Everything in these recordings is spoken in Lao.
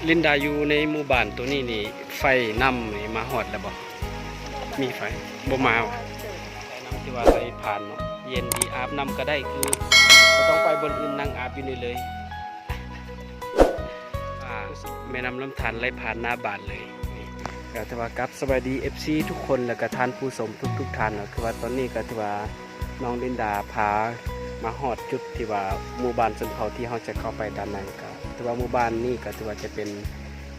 ລິນດາ ຢູ່ໃນໝູ່ບ້ານໂຕນີ້ນີ້ ໄຟນ້ຳນີ້ມາຮອດແລ້ວບໍ່? ມີໄຟ? ບໍ່ມາ. ໄຟນ້ຳທີ່ວ່າໄຫຼຜ່ານເນາະ ເຢັນດີ ອາບນ້ຳກໍໄດ້ ຄືບໍ່ຕ້ອງໄປບ່ອນອື່ນ ນັ່ງອາບຢູ່ນີ້ເລີຍ. ອ່າ ແມ່ນ້ຳລຳທານໄຫຼຜ່ານໜ້າບ້ານເລີຍ. ກໍຖືວ່າກັບສະບາຍດີ ເອັຟຊີ ທຸກຄົນ ແລ້ວກໍທ່ານຜູ້ຊົມທຸກໆທ່ານເນາະ. ຄືວ່າຕອນນີ້ກໍຖືວ່າ ນ້ອງລິນດາພາມາຮອດຈຸດທີ່ວ່າໝູ່ບ້ານຊົນເຜົ່າທີ່ເຮົາຈະເຂົ້າໄປດ້ານໃນ. ກໍຖືວ່າໝູ່ບ້ານນີ້ກໍຖືວ່າຈະເປັນ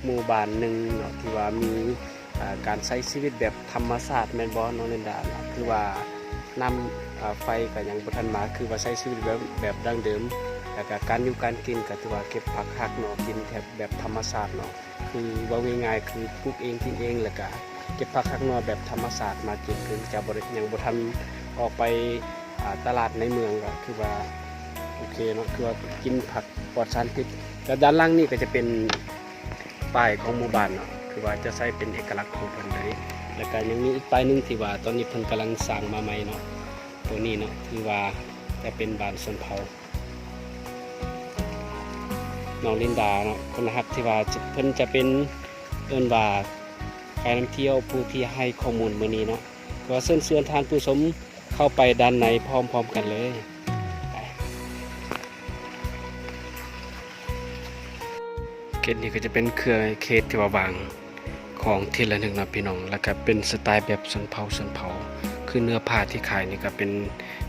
ໝູ່ບ້ານໜຶ່ງເນາະ ທີ່ວ່າມີ ອ່າ ການໃຊ້ຊີວິດແບບທຳມະຊາດແມ່ນບໍ່ນ້ອງລິນດາ? ຄືວ່ານ້ຳ ອ່າ ໄຟກໍຍັງບໍ່ທັນມາ ຄືວ່າໃຊ້ຊີວິດແບບ ແບບດັ້ງເດີມ ແລ້ວກໍການຢູ່ການກິນກໍຖືວ່າເກັບຜັກຮັກເນາະ ກິນແບບ ແບບທຳມະຊາດເນາະ. ຄືເວົ້າງ່າຍໆ ຄືປູກເອງກິນເອງ ແລ້ວກະເກັບຜັກຮັກໜໍ່ແບບທຳມະຊາດມາກິນ ຄືຈະບໍ່ໄດ້ ຍັງບໍ່ທັນອອກໄປ ອ່າ ຕະຫຼາດໃນເມືອງ ກໍຄືວ່າໂອເຄເນາະ ຄືວ່າກິນຜັກປອດສານພິດ. ແລ້ວດ້ານຫຼັງນີ້ກໍຈະເປັນປ້າຍຂອງໝູ່ບ້ານເນາະ ຄືວ່າຈະໃຊ້ເປັນເອກະລັກຂອງເພິ່ນເລີຍ. ແລ້ວກະຍັງມີອີກປ້າຍໜຶ່ງທີ່ວ່າຕອນນີ້ເພິ່ນກຳລັງສ້າງມາໃໝ່ເນາະ ໂຕນີ້ເນາະ ຄືວ່າຈະເປັນບ້ານຊົນເຜົ່າ. ນ້ອງລິນດາເນາະ ຄົນຮັກທີ່ວ່າເພິ່ນຈະເປັນ ເອີ້ນວ່າໄກນຳທ່ຽວຜູ້ທີ່ໃຫ້ຂໍ້ມູນມື້ນີ້ເນາະ. ກໍເຊີນຊວນທ່ານຜູ້ຊົມເຂົ້າໄປດ້ານໃນພ້ອມໆກັນເລີຍ. ໄປ. ເຂດນີ້ກໍຈະເປັນເຂດທີ່ວ່າວາງ ຂອງທີ່ລະນຶກເນາະພີ່ນ້ອງ ແລ້ວກະເປັນສະໄຕແບບຊົນເຜົ່າ ຊົນເຜົ່າ ຄືເນື້ອຜ້າທີ່ຂາຍນີ້ກະເປັນ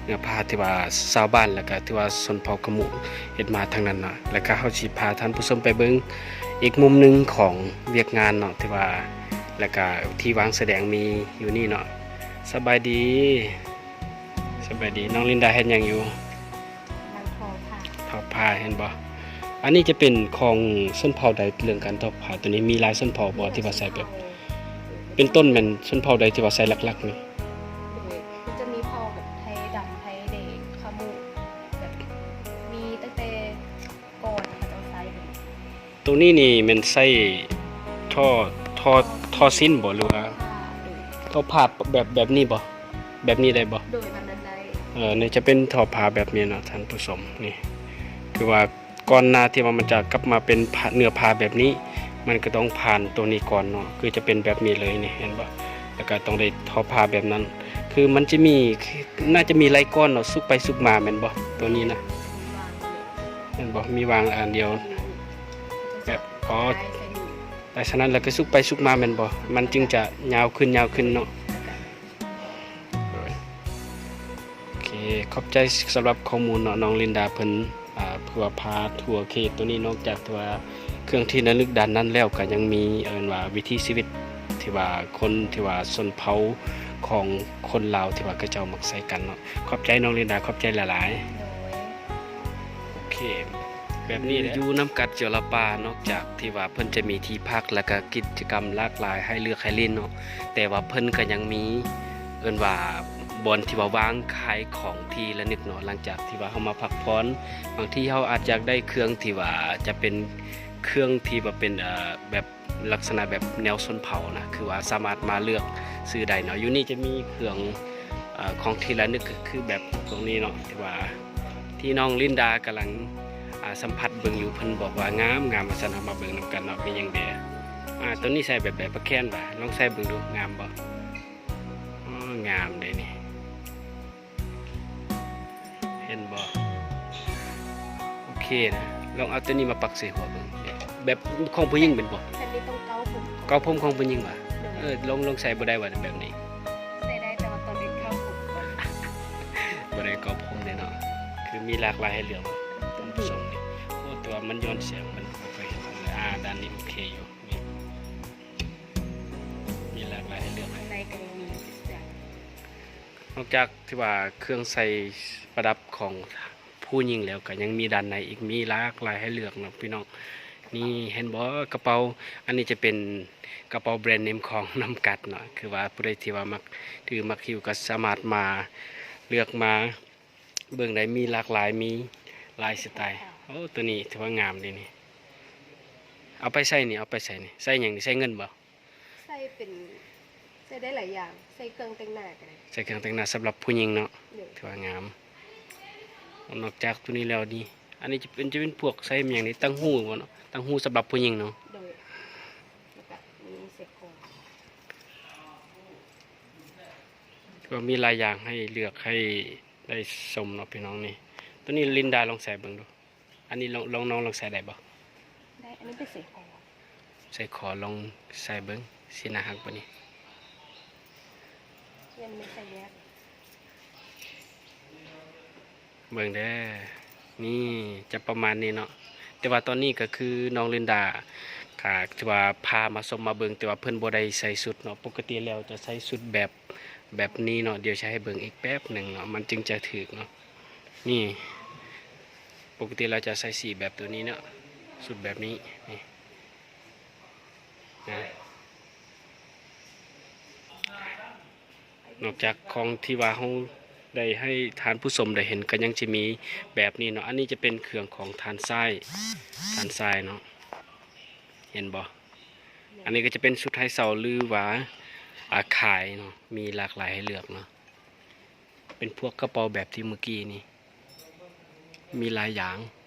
ເນື້ອຜ້າທີ່ວ່າຊາວບ້ານ ແລ້ວກະຖືວ່າຊົນເຜົ່າຂະມຸເຮັດມາທັງນັ້ນເນາະ. ແລ້ວກະເຮົາຊິພາທ່ານຜູ້ຊົມໄປເບິ່ງອີກມຸມໜຶ່ງຂອງວຽກງານເນາະ ທີ່ວ່າ ແລ້ວກະທີ່ວາງສະແດງມີຢູ່ນີ້ເນາະ. ສະບາຍດີ ສະບາຍດີ ນ້ອງລິນດາເຮັດຫຍັງຢູ່? ກຳລັງທໍຜ້າ ທໍຜ້າເຫັນບໍ່? ອັນນີ້ຈະເປັນຂອງຊົນເຜົ່າໃດ? ເລື່ອງການທໍຜ້າໂຕນີ້ມີຫຼາຍຊົນເຜົ່າບໍ່ທີ່ວ່າໃຊ້ແບບ ເປັນຕົ້ນແມ່ນຊົນເຜົ່າໃດທີ່ວ່າໃຊ້ຫຼັກໆນີ້? ໂດຍ ມັນຈະມີເຜົ່າແບບໄທດຳ ໄທແດງ ຂະມຸ ແບບມີຕັ້ງແຕ່ກ່ອນເຂົາເຈົ້າໃຊ້ເລີຍ. ໂຕນີ້ນີ້ແມ່ນໃຊ້ທໍ ທໍ ທໍສິ້ນບໍ່ ຫຼືວ່າ ໂດຍ ທໍຜ້າແບບ ແບບນີ້ບໍ່? ແບບນີ້ໄດ້ບໍ່? ໂດຍ ແບບນັ້ນໄດ້. ເອີ ນີ້ຈະເປັນທໍຜ້າແບບນີ້ເນາະທ່ານຜູ້ຊົມ ນີ້ ຄືວ່າກ່ອນໜ້າທີ່ວ່າມັນຈະກັບມາເປັນຜ້າ ເນື້ອຜ້າແບບນີ້ ມັນກໍຕ້ອງຜ່ານໂຕນີ້ກ່ອນເນາະ ຄືຈະເປັນແບບນີ້ເລີຍນີ້ ເຫັນບໍ່? ແລ້ວກໍຕ້ອງໄດ້ທໍຜ້າແບບນັ້ນ ຄືມັນຈະມີ ໜ້າຈະມີຫຼາຍກ້ອນເນາະ ຊຸກໄປຊຸກມາແມ່ນບໍ່? ໂຕນີ້ນະ ແມ່ນບໍ່? ມີວາງອັນດຽວ ແບບ ອໍ ໄດ້ສະນັ້ນແລ້ວກໍຊຸກໄປຊຸກມາແມ່ນບໍ່? ມັນຈຶ່ງຈະຍາວຂຶ້ນ ຍາວຂຶ້ນເນາະ. ໂອເຄ ຂອບໃຈສຳລັບຂໍ້ມູນເນາະ ນ້ອງລິນດາເພິ່ນ ອ່າ ເພື່ອພາທົວເຂດໂຕນີ້. ນອກຈາກທີ່ວ່າເຄື່ອງທີ່ລະລຶກດ້ານນັ້ນແລ້ວ ກໍຍັງມີ ເອີ້ນວ່າວິຖີຊີວິດທີ່ວ່າຄົນທີ່ວ່າຊົນເຜົ່າຂອງຄົນລາວທີ່ວ່າເຂົາເຈົ້າມັກໃຊ້ກັນເນາະ. ຂອບໃຈນ້ອງລິນດາ ຂອບໃຈຫຼາຍໆ. ໂດຍ ໂອເຄ ແບບນີ້ແຫຼະ ຢູ່ນ້ຳກັດຈົລະປາ ນອກຈາກທີ່ວ່າເພິ່ນຈະມີທີ່ພັກ ແລ້ວກະກິດຈະກຳຫຼາກຫຼາຍໃຫ້ເລືອກໃຫ້ຫຼິ້ນເນາະ ແຕ່ວ່າເພິ່ນກໍຍັງມີ ເອີ້ນວ່າບ່ອນທີ່ວ່າວາງຂາຍຂອງທີ່ລະນຶກເນາະ. ຫຼັງຈາກທີ່ວ່າເຮົາມາພັກຜ່ອນ ບາງທີເຮົາອາດຢາກໄດ້ເຄື່ອງທີ່ວ່າຈະເປັນເຄື່ອງທີ່ວ່າເປັນ ເອີ ແບບ ລັກສະນະແບບແນວຊົນເຜົ່ານະ ຄືວ່າສາມາດມາເລືອກຊື້ໄດ້ເນາະ. ຢູ່ນີ້ຈະມີເຄື່ອງ ເອີ ຂອງທີ່ລະນຶກ ກໍຄືແບບພວກນີ້ເນາະ ທີ່ວ່າທີ່ນ້ອງລິນດາກຳລັງ ອ່າ ສຳຜັດເບິ່ງຢູ່ ເພິ່ນບອກວ່າງາມໆ ວ່າຊັ້ນ. ເຮົາມາເບິ່ງນຳກັນເນາະ ມີຫຍັງແດ່. ອ່າ ໂຕນີ້ໃສ່ແບບໃດ ປະແຄນຫວາ? ລອງໃສ່ເບິ່ງດູ ງາມບໍ່? ອໍ ງາມເດ້ນີ້. ເຫັນບໍ່? ໂອເຄນະ ລອງເອົາໂຕນີ້ມາປັກໃສ່ຫົວເບິ່ງ ແບບຂອງຜູ້ຍິງແມ່ນບໍ່? ແບບນີ້ຕ້ອງເກົ້າຜົມ ເກົ້າຜົມຂອງຜູ້ຍິງຫວາ? ໂດຍ ເອີ ລອງ ລອງໃສ່ບໍ່ໄດ້ຫວາແບບນີ້? ໃສ່ໄດ້ ແຕ່ວ່າຕ້ອງໄດ້ເກົ້າຜົມກ່ອນ. ບໍ່ໄດ້ເກົ້າຜົມເດ້ເນາະ ຄືມີຫຼາກຫຼາຍໃຫ້ເລືອກ ທ່ານຜູ້ຊົມນີ້. ໂອ້ ແຕ່ວ່າມັນຍ້ອນແສງ ມັນບໍ່ຄ່ອຍເຫັນ. ອ່າ ດ້ານນີ້ໂອເຄຢູ່ ນີ້ ມີຫຼາກຫຼາຍໃຫ້ເລືອກ. ຂ້າງໃນກໍຍັງມີ ນອກຈາກທີ່ວ່າເຄື່ອງໃສ່ປະດັບຂອງຜູ້ຍິງແລ້ວ ກໍຍັງມີດ້ານໃນອີກ ມີຫຼາກຫຼາຍໃຫ້ເລືອກເນາະພີ່ນ້ອງ. ນີ້ເຫັນບໍ່ ກະເປົາ ອັນນີ້ຈະເປັນກະເປົາແບຣນເນມຂອງນ້ຳກັດເນາະ ຄືວ່າຜູ້ໃດທີ່ວ່າມັກຖືມັກຫິ້ວ ກໍສາມາດມາເລືອກມາເບິ່ງໄດ້ ມີຫຼາກຫຼາຍ ມີຫຼາຍສະໄຕ. ໂອ້ ໂຕນີ້ຖືວ່າງາມເດ້ນີ້. ເອົາໄປໃສ່ນີ້ ເອົາໄປໃສ່ນີ້ ໃສ່ຫຍັງນີ້ ໃສ່ເງິນບໍ່? ໃສ່ເປັນ ໃສ່ໄດ້ຫຼາຍຢ່າງ ໃສ່ເຄື່ອງແຕ່ງໜ້າກໍໄດ້ ໃສ່ເຄື່ອງແຕ່ງໜ້າສຳລັບຜູ້ຍິງເນາະ. ໂດຍ ຖືວ່າງາມ. ນອກຈາກໂຕນີ້ແລ້ວນີ້ ອັນນີ້ຈະເປັນ ຈະເປັນພວກໃສ່ຫຍັງນີ້ ຕ່າງຫູບໍ່ເນາະ? ຕ່າງຫູສຳລັບຜູ້ຍິງເນາະ. ໂດຍ ກໍມີຫຼາຍຢ່າງໃຫ້ເລືອກໃຫ້ໄດ້ຊົມເນາະພີ່ນ້ອງນີ້. ໂຕນີ້ລິນດາລອງໃສ່ເບິ່ງດູ. ອັນນີ້ລອງ ລອງ ນ້ອງລອງໃສ່ໄດ້ບໍ່? ໄດ້. ອັນນີ້ເປັນເສື້ອຄໍ ເສື້ອຄໍ ລອງໃສ່ເບິ່ງ ຊິໜ້າຮັກບໍ່ນີ້? ຍັງບໍ່ໃສ່ແຍກ. ເບິ່ງເດີ ນີ້ຈະປະມານນີ້ເນາະ. ແຕ່ວ່າຕອນນີ້ກໍຄືນ້ອງລິນດາກໍຖືວ່າພາມາຊົມມາເບິ່ງ ແຕ່ວ່າເພິ່ນບໍ່ໄດ້ໃສ່ຊຸດເນາະ. ປົກກະຕິແລ້ວຈະໃສ່ຊຸດແບບ ແບບນີ້ເນາະ. ດຽວຈະໃຫ້ເບິ່ງອີກແປັບໜຶ່ງເນາະ ມັນຈຶ່ງຈະຖືກເນາະ. ນີ້ ປົກກະຕິລາວຈະໃສ່ສີແບບໂຕນີ້ເນາະ ຊຸດແບບນີ້ ນີ້ນະ. ນອກຈາກຂອງທີ່ວ່າເຮົາໄດ້ໃຫ້ທ່ານຜູ້ຊົມໄດ້ເຫັນ ກໍຍັງຈະມີແບບນີ້ເນາະ. ອັນນີ້ຈະເປັນເຄື່ອງຂອງທ່ານຊາຍ ທ່ານຊາຍເນາະ ເຫັນບໍ່? ອັນນີ້ກໍຈະເປັນຊຸດໃຫ້ເຊົ່າ ຫຼືວ່າ ອາ ຂາຍເນາະ ມີຫຼາກຫຼາຍໃຫ້ເລືອກເນາະ. ເປັນພວກກະເປົາແບບທີ່ມື້ກີ້ນີ້ ມີຫຼາຍຢ່າງ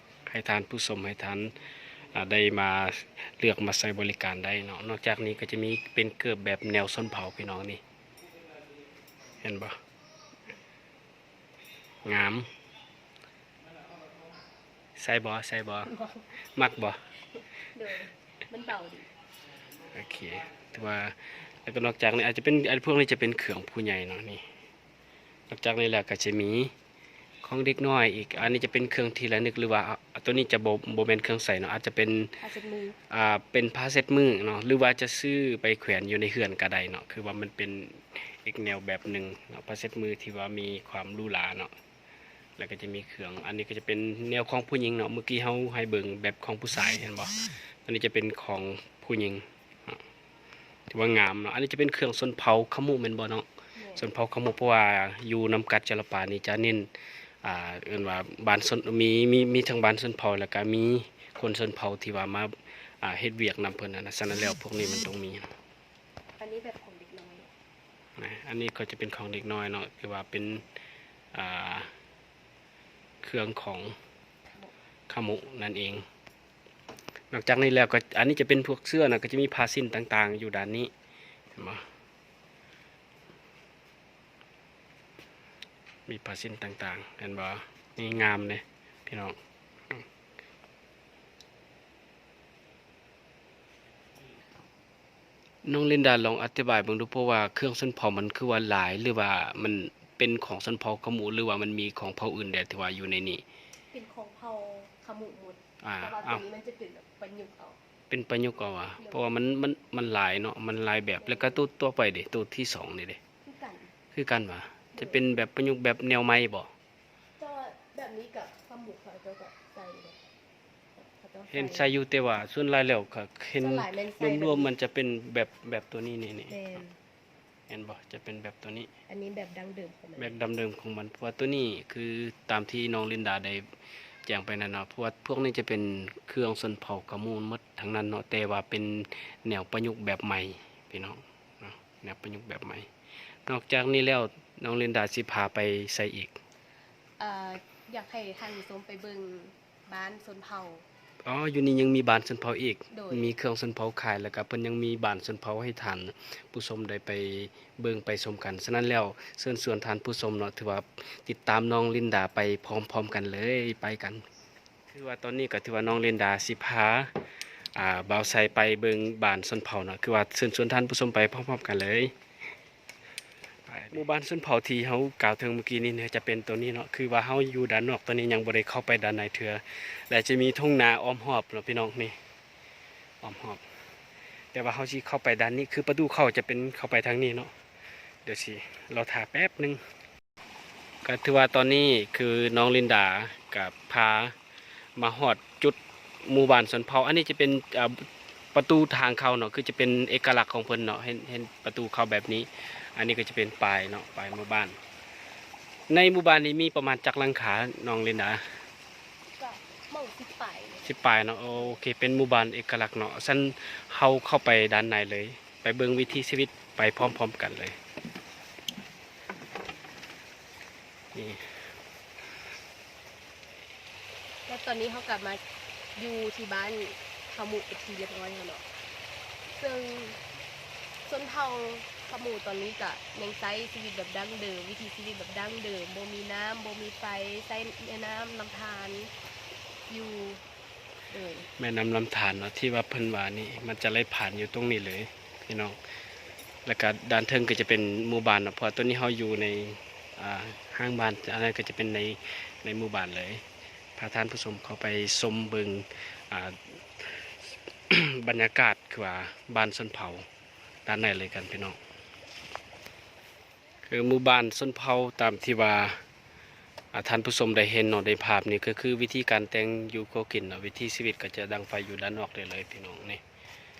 ໃຫ້ທ່ານຜູ້ຊົມ ໃຫ້ທ່ານ ອາ ໄດ້ມາເລືອກມາໃຊ້ບໍລິການໄດ້ເນາະ. ນອກຈາກນີ້ກໍຈະມີເປັນເກີບແບບແນວຊົນເຜົ່າ ພີ່ນ້ອງນີ້ ເຫັນບໍ່? ງາມ. ໃສ່ບໍ່? ໃສ່ບໍ່? ບໍ່. ມັກບໍ່? ໂດຍ ມັນເບົາດີ. ໂອເຄ ຖືວ່າ ແລ້ວກໍນອກຈາກນີ້ອາດຈະເປັນ ອັນພວກນີ້ຈະເປັນເຄື່ອງຜູ້ໃຫຍ່ເນາະ ນີ້. ນອກຈາກນີ້ແລ້ວກໍຈະມີຂອງເດັກນ້ອຍອີກ. ອັນນີ້ຈະເປັນເຄື່ອງທີ່ລະນຶກ ຫຼືວ່າ ອາ ໂຕນີ້ຈະບໍ່ ບໍ່ແມ່ນເຄື່ອງໃສ່ເນາະ ອາດຈະເປັນ ຜ້າເຊັດມື ອ່າ ເປັນຜ້າເຊັດມືເນາະ ຫຼືວ່າຈະຊື້ໄປແຂວນຢູ່ໃນເຮືອນກໍໄດ້ເນາະ. ຄືວ່າມັນເປັນອີກແນວແບບໜຶ່ງເນາະ ຜ້າເຊັດມືທີ່ວ່າມີຄວາມຫຼູຫຼາເນາະ. ແລ້ວກໍຈະມີເຄື່ອງ ອັນນີ້ກໍຈະເປັນແນວຂອງຜູ້ຍິງເນາະ. ເມື່ອກີ້ເຮົາໃຫ້ເບິ່ງແບບຂອງຜູ້ຊາຍ ເຫັນບໍ່? ອັນນີ້ຈະເປັນຂອງຜູ້ຍິງເນາະ ຖືວ່າງາມເນາະ. ອັນນີ້ຈະເປັນເຄື່ອງຊົນເຜົ່າຂະມຸແມ່ນບໍ່ເນາະ? ແມ່ນ. ຊົນເຜົ່າຂະມຸ ເພາະວ່າຢູ່ນຳກັດຈະລະປານີ້ຈະເນັ້ນ ອ່າ ເອີ້ນວ່າບ້ານຊົນ ມີ ມີ ມີທັງບ້ານຊົນເຜົ່າ ແລ້ວກໍມີຄົນຊົນເຜົ່າທີ່ວ່າມາ ອ່າ ເຮັດວຽກນຳເພິ່ນຫັ້ນນະ. ສະນັ້ນແລ້ວພວກນີ້ມັນຕ້ອງມີ. ອັນນີ້ແບບຂອງເດັກນ້ອຍເນາະ ນະ. ອັນນີ້ກໍຈະເປັນຂອງເດັກນ້ອຍເນາະ ຄືວ່າເປັນ ອ່າ ເຄື່ອງຂອງຂະມຸນັ້ນເອງ. ນອກຈາກນີ້ແລ້ວກໍ ອັນນີ້ຈະເປັນພວກເສື້ອນະ ກໍຈະມີຜ້າສິ້ນຕ່າງໆຢູ່ດ້ານນີ້ ເຫັນບໍ່? ມີຜ້າສິ້ນຕ່າງໆ ເຫັນບໍ່? ນີ້ງາມເດ້ພີ່ນ້ອງ. ນ້ອງລິນດາລອງອະທິບາຍເບິ່ງດູ ເພາະວ່າເຄື່ອງຊົນເຜົ່າມັນຄືວ່າຫຼາຍ ຫຼືວ່າມັນເປັນຂອງຊົນເຜົ່າຂະມຸ ຫຼືວ່າມັນມີຂອງເຜົ່າອື່ນແດ່ທີ່ວ່າຢູ່ໃນນີ້? ເປັນຂອງເຜົ່າຂະມຸໝົດ. ອ່າ ແຕ່ວ່າໂຕນີ້ມັນຈະເປັນແບບປະຍຸກເອົາ. ເປັນປະຍຸກເອົາຫວາ? ໂດຍ. ເພາະວ່າມັນ ມັນ ມັນຫຼາຍເນາະ ມັນຫຼາຍແບບ. ແລ້ວກໍໂຕຕໍ່ໄປເດ? ໂຕທີສອງນີ້ເດ? ຄືກັນ. ຄືກັນຫວາ? ໂດຍ. ຈະເປັນແບບປະຍຸກແບບແນວໃໝ່ບໍ? ແຕ່ວ່າແບບນີ້ກໍຂະມຸເຂົາເຈົ້າກໍໃສ່ເດ. ເຫັນໃສ່ຢູ່ ແຕ່ວ່າສ່ວນຫຼາຍແລ້ວກໍເຫັນ ສ່ວນຫຼາຍແມ່ນໃສ່ ລວມໆ ມັນຈະເປັນແບບ ແບບໂຕນີ້ນີ້ ນີ້ ແມ່ນ ເຫັນບໍ່? ຈະເປັນແບບໂຕນີ້ ອັນນີ້ແບບດັ້ງເດີມຂອງມັນ ແບບດັ້ງເດີມຂອງມັນ. ເພາະວ່າໂຕນີ້ຄືຕາມທີ່ນ້ອງລິນດາໄດ້ແຈ້ງໄປນັ້ນເນາະ ເພາະວ່າພວກນີ້ຈະເປັນເຄື່ອງຊົນເຜົ່າຂະມຸໝົດທັງນັ້ນເນາະ ແຕ່ວ່າເປັນແນວປະຍຸກແບບໃໝ່ພີ່ນ້ອງເນາະ ແນວປະຍຸກແບບໃໝ່. ນອກຈາກນີ້ແລ້ວ ນ້ອງລິນດາຊິພາໄປໃສອີກ? ເອີ ຢາກໃຫ້ທ່ານຜູ້ຊົມໄປເບິ່ງ ບ້ານຊົນເຜົ່າ. ອໍ ຢູ່ນີ້ຍັງມີບ້ານຊົນເຜົ່າອີກ. ໂດຍ. ມີເຄື່ອງຊົນເຜົ່າຂາຍ ແລ້ວກໍເພິ່ນຍັງມີບ້ານຊົນເຜົ່າໃຫ້ທ່ານຜູ້ຊົມໄດ້ໄປເບິ່ງໄປຊົມກັນ. ສະນັ້ນແລ້ວ ເຊີນຊວນທ່ານຜູ້ຊົມເນາະ ຖືວ່າຕິດຕາມນ້ອງລິນດາໄປພ້ອມໆກັນເລີຍ ໄປກັນ. ຄືວ່າຕອນນີ້ກໍຖືວ່ານ້ອງລິນດາຊິພາ ອ່າ ບ່າວໄຊໄປເບິ່ງບ້ານຊົນເຜົ່າເນາະ ຄືວ່າເຊີນຊວນທ່ານຜູ້ຊົມໄປພ້ອມໆກັນເລີຍ. ໝູ່ບ້ານຊົນເຜົ່າທີ່ເຮົາກ່າວເຖິງມື້ກີ້ນີ້ນະ ຈະເປັນໂຕນີ້ເນາະ ຄືວ່າເຮົາຢູ່ດ້ານນອກ ຕອນນີ້ຍັງບໍ່ໄດ້ເຂົ້າໄປດ້ານໃນເທື່ອ ແລະ ຈະມີທົ່ງນາອ້ອມຮອບເນາະ ພີ່ນ້ອງ ນີ້ ອ້ອມຮອບ. ແຕ່ວ່າເຮົາຊິເຂົ້າໄປດ້ານນີ້ ຄືປະຕູເຂົ້າຈະເປັນເຂົ້າໄປທາງນີ້ເນາະ. ດຽວຊິລໍຖ້າແປັບໜຶ່ງ. ກໍຖືວ່າຕອນນີ້ຄືນ້ອງລິນດາກໍພາ ມາຮອດຈຸດໝູ່ບ້ານຊົນເຜົ່າ. ອັນນີ້ຈະເປັນ ເອີ ປະຕູທາງເຂົ້າເນາະ ຄືຈະເປັນເອກະລັກຂອງເພິ່ນເນາະ ເຫັນ ເຫັນປະຕູເຂົ້າແບບນີ້. ອັນນີ້ກໍຈະເປັນປ້າຍເນາະ ປ້າຍໝູ່ບ້ານ. ໃນໝູ່ບ້ານນີ້ມີປະມານຈັກຫຼັງຄາ ນ້ອງລິນດາ? ກໍປະມານສິບປາຍ ສິບປາຍເນາະ. ໂອເຄ ເປັນໝູ່ບ້ານເອກະລັກເນາະ. ຊັ້ນເຮົາເຂົ້າໄປດ້ານໃນເລີຍ ໄປເບິ່ງວິຖີຊີວິດໄປພ້ອມໆກັນເລີຍ. ນີ້ ແລ້ວຕອນນີ້ເຮົາກໍມາຢູ່ທີ່ບ້ານຂະມຸເປັນທີ່ລຽບຮ້ອຍແລ້ວເນາະ ເຊິ່ງຊົນເຜົ່າ ຂະໝູຕອນນີ້ກະຍັງໃຊ້ຊີວິດແບບດັ້ງເດີມ, ວິຖີຊີວິດແບບດັ້ງເດີມ, ບໍ່ມີນ້ຳ ບໍ່ມີໄຟ, ໃຊ້ແມ່ນ້ຳລຳທານຢູ່. ເອີ ແມ່ນ້ຳລຳທານເນາະ ທີ່ວ່າເພິ່ນວ່ານີ້ ມັນຈະໄຫຼຜ່ານຢູ່ຕົງນີ້ເລີຍພີ່ນ້ອງ. ແລ້ວກະດ້ານເທິງກໍຈະເປັນໝູ່ບ້ານເນາະ ເພາະວ່າຕົວນີ້ເຮົາຢູ່ໃນ ອ່າ ຫ້າງບ້ານ, ອັນນັ້ນກໍຈະເປັນໃນ ໃນໝູ່ບ້ານເລີຍ. ພາທ່ານຜູ້ຊົມເຂົ້າໄປຊົມເບິ່ງ ອ່າ ບັນຍາກາດ ຄືວ່າບ້ານຊົນເຜົ່າດ້ານໃນເລີຍກັນພີ່ນ້ອງ. ຄືໝູ່ບ້ານຊົນເຜົ່າຕາມທີ່ວ່າ ອາ ທ່ານຜູ້ຊົມໄດ້ເຫັນເນາະ ໃນພາບນີ້ ກໍຄືວິທີການແຕ່ງຢູ່ຄົວກິນເນາະ, ວິຖີຊີວິດກໍຈະດັງໄຟຢູ່ດ້ານນອກໄດ້ເລີຍພີ່ນ້ອງນີ້.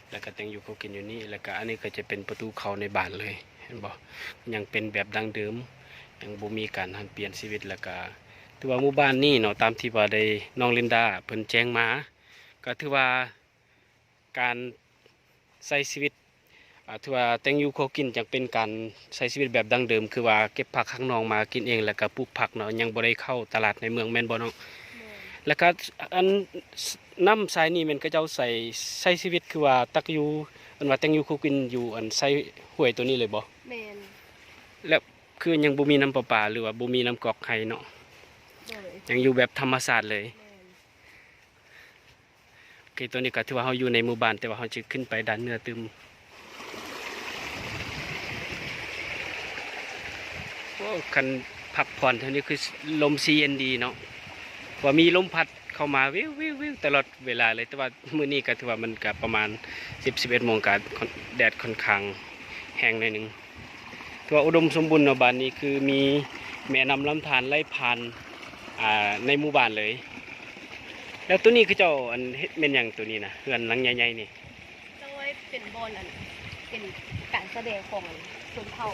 ແລ້ວກໍແຕ່ງຢູ່ຄົວກິນຢູ່ນີ້, ແລ້ວກໍອັນນີ້ກໍຈະເປັນປະຕູເຂົ້າໃນບ້ານເລີຍ ເຫັນບໍ່? ຍັງເປັນແບບດັ້ງເດີມ, ຍັງບໍ່ມີການຫັນປ່ຽນຊີວິດ. ແລ້ວກໍຖືວ່າໝູ່ບ້ານນີ້ເນາະ ຕາມທີ່ວ່າໄດ້ ນ້ອງລິນດາເພິ່ນແຈ້ງມາ ກໍຖືວ່າ ການໃຊ້ຊີວິດ ອາ ຖືວ່າແຕ່ງຢູ່ຄົວກິນ ຈັ່ງເປັນການໃຊ້ຊີວິດແບບດັ້ງເດີມ ຄືວ່າເກັບຜັກຫັກໜອງມາກິນເອງ ແລ້ວກະປູກຜັກເນາະ, ຍັງບໍ່ໄດ້ເຂົ້າຕະຫຼາດໃນເມືອງແມ່ນບໍ່ນ້ອງ? ແມ່ນ. ແລ້ວກະອັນ ນ້ຳສາຍນີ້ແມ່ນເຂົາເຈົ້າໃຊ້ ໃຊ້ຊີວິດ ຄືວ່າຕັກຢູ່ ເອີ້ນວ່າແຕ່ງຢູ່ຄົວກິນຢູ່ອັນ ໃສ່ຫ້ວຍໂຕນີ້ເລີຍບໍ່? ແມ່ນ. ແລ້ວຄືຍັງບໍ່ມີນ້ຳປະປາ ຫຼືວ່າບໍ່ມີນ້ຳກອກໃຫ້ເນາະ? ໂດຍ. ຍັງຢູ່ແບບທຳມະຊາດເລີຍ. ແມ່ນ. ໂອເຄ ຕອນນີ້ກໍຖືວ່າເຮົາຢູ່ໃນໝູ່ບ້ານ ແຕ່ວ່າເຮົາຈະຂຶ້ນໄປດ້ານເໜືອຕື່ມ. ໂອ້ ຄັນພັກຜ່ອນແຖວນີ້ຄືລົມຊິເຢັນດີເນາະ ເພາະວ່າມີລົມພັດເຂົ້າມາວິວໆໆຕະຫຼອດເວລາເລີຍ. ແຕ່ວ່າມື້ນີ້ກໍຖືວ່າມັນກໍປະມານສິບ ສິບເອັດໂມງ ກໍ ແດດຄ່ອນຂ້າງແຮງໜ້ອຍໜຶ່ງ. ຖືວ່າອຸດົມສົມບູນເນາະ ບ້ານນີ້ຄືມີແມ່ນ້ຳລຳທານໄຫຼຜ່ານ ອ່າ ໃນໝູ່ບ້ານເລີຍ. ແລ້ວໂຕນີ້ເຂົາເຈົ້າ ອັນ ເຮັດແມ່ນຫຍັງໂຕນີ້ນະ ເຮືອນຫຼັງໃຫຍ່ໆນີ້? ໂດຍ ເປັນບ່ອນ ອັນ ເປັນການສະແດງຂອງຊົນເຜົ່າ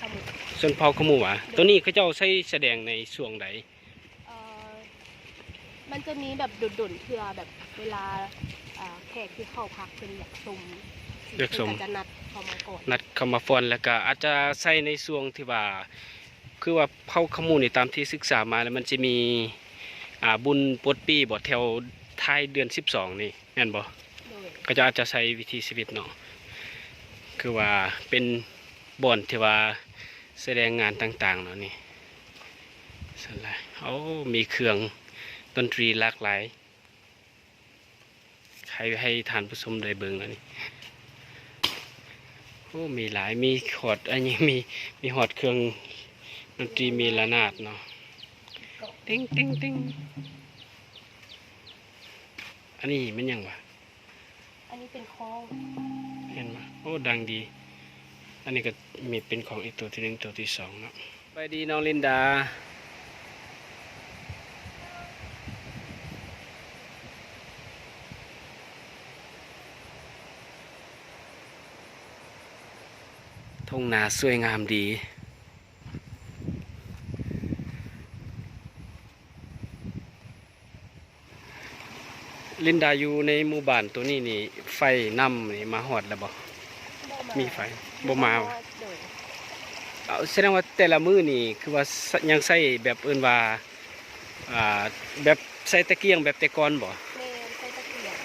ຂະໝູ. ຊົນເຜົ່າຂະໝູຫວາ? ໂດຍ. ໂຕນີ້ເຂົາເຈົ້າໃຊ້ສະແດງໃນຊ່ວງໃດ? ເອີ ມັນຈະມີແບບດົນໆເທື່ອ ແບບເວລາ ເອີ ແຂກທີ່ເຂົ້າພັກເພິ່ນຢາກຊົມ ຢາກຊົມ ເພິ່ນກໍຈະນັດເຂົ້າມາກ່ອນ ນັດເຂົ້າມາກ່ອນ ແລ້ວກໍອາດຈະໃຊ້ໃນຊ່ວງທີ່ວ່າ ຄືວ່າເຜົ່າຂະໝູນີ້ ຕາມທີ່ສຶກສາມາແລ້ວ ມັນຈະມີ ອ່າ ບຸນປົດປີບໍ່ ແຖວທ້າຍເດືອນສິບສອງນີ້ ແມ່ນບໍ່? ໂດຍ. ເຂົາເຈົ້າອາດຈະໃຊ້ວິຖີຊີວິດເນາະ ຄືວ່າເປັນບ່ອນທີ່ວ່າສະແດງງານຕ່າງໆເນາະນີ້. ຊັ້ນລະ ໂອ້ ມີເຄື່ອງດົນຕີຫຼາກຫຼາຍ ໃຫ້ ໃຫ້ທ່ານຜູ້ຊົມໄດ້ເບິ່ງອັນນີ້. ໂອ້ ມີຫຼາຍ ມີຮອດ ອັນນີ້ ມີ ມີຮອດເຄື່ອງດົນຕີ ມີລະນາດເນາະ ຕິງ ຕິງ ຕິງ. ອັນນີ້ແມ່ນຫຍັງຫວາ? ອັນນີ້ເປັນຄ້ອງ ເຫັນບໍ່? ໂອ້ ດັງດີ. ອັນນີ້ກໍມີເປັນຂອງອີກໂຕທີໜຶ່ງ ໂຕທີສອງເນາະ. ສະບາຍດີນ້ອງລິນດາ. ທົ່ງນາສວຍງາມດີ. ລິນດາຢູ່ໃນໝູ່ບ້ານໂຕນີ້ນີ້ ໄຟນ້ຳນີ້ມາຮອດແລ້ວບໍ່? ບໍ່ມາ. ມີໄຟ ບໍ່ມາ. ບໍ່ຮອດ. ໂດຍ. ເອົາ ສະແດງວ່າແຕ່ລະມື້ນີ້ຄືວ່າ ສ- ຍັງໃຊ້ແບບເອີ້ນວ່າ ອ່າ ແບບໃຊ້ຕະກຽງແບບແຕ່ກ່ອນບໍ່? ແມ່ນ ໃຊ້ຕະກຽງ.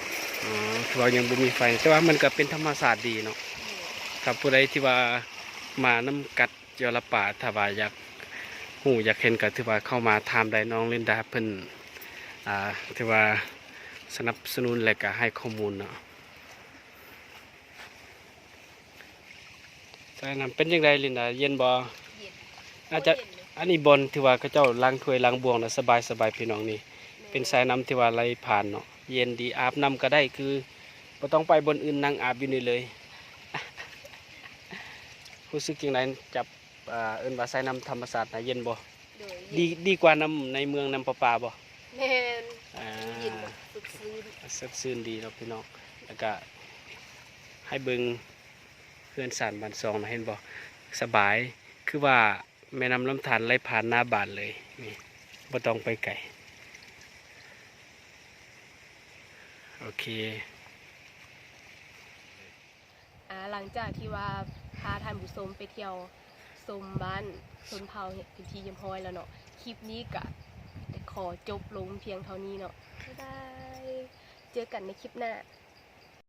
ອໍ ຄືວ່າຍັງບໍ່ມີໄຟ ແຕ່ວ່າມັນກໍເປັນທຳມະຊາດດີເນາະ. ໂດຍ. ຖ້າຜູ້ໃດທີ່ວ່າມານຳກັດ ເຈົ້າລະປາ ຖ້າວ່າຢາກຮູ້ຢາກເຫັນກໍຖືວ່າເຂົ້າມາຖາມໄດ້ ນ້ອງລິນດາເພິ່ນ ອ່າ ຖືວ່າສະໜັບສະໜູນ ແລະກະໃຫ້ຂໍ້ມູນເນາະ. ສາຍນ້ຳເປັນຈັ່ງໃດລິນດາ ເຢັນບໍ່? ເຢັນ. ອາດຈະ ບໍ່ເຢັນເລີຍ. ອັນນີ້ບ່ອນທີ່ວ່າເຂົາເຈົ້າລ້າງຖ້ວຍລ້າງບ່ວງນະ ສະບາຍໆ ພີ່ນ້ອງນີ້. ແມ່ນ. ເປັນສາຍນ້ຳທີ່ວ່າໄຫຼຜ່ານເນາະ ເຢັນດີ ອາບນ້ຳກໍໄດ້ ຄືບໍ່ຕ້ອງໄປບ່ອນອື່ນ ນັ່ງອາບຢູ່ນີ້ເລີຍ. ຮູ້ສຶກຈັ່ງໃດ ຈັບ ອ່າ ເອີ້ນວ່າສາຍນ້ຳທຳມະຊາດນະ ເຢັນບໍ່? ໂດຍ. ດີ ເຢັນ ດີກວ່ານ້ຳໃນເມືອງ ນ້ຳປະປາບໍ່? ແມ່ນ. ອ່າ ເຢັນແບບສົດຊື່ນ ສົດຊື່ນດີເນາະພີ່ນ້ອງ. ແລ້ວກະໃຫ້ເບິ່ງເຮືອນຊານບ້ານຊ່ອງນະ ເຫັນບໍ່? ສະບາຍ ຄືວ່າແມ່ນ້ຳລຳທານໄຫຼຜ່ານໜ້າບ້ານເລີຍນີ້ ບໍ່ຕ້ອງໄປໄກ. ໂອເຄ. ອ່າ ຫຼັງຈາກທີ່ວ່າພາທ່ານຜູ້ຊົມໄປທ່ຽວຊົມບ້ານຊົນເຜົ່າເປັນທີ່ຮຽບຮ້ອຍແລ້ວເນາະ, ຄລິບນີ້ກະຂໍຈົບລົງພຽງເທົ່ານີ້ເນາະ. ບາຍບາຍ. ເຈີກັນໃນຄລິບໜ້າ.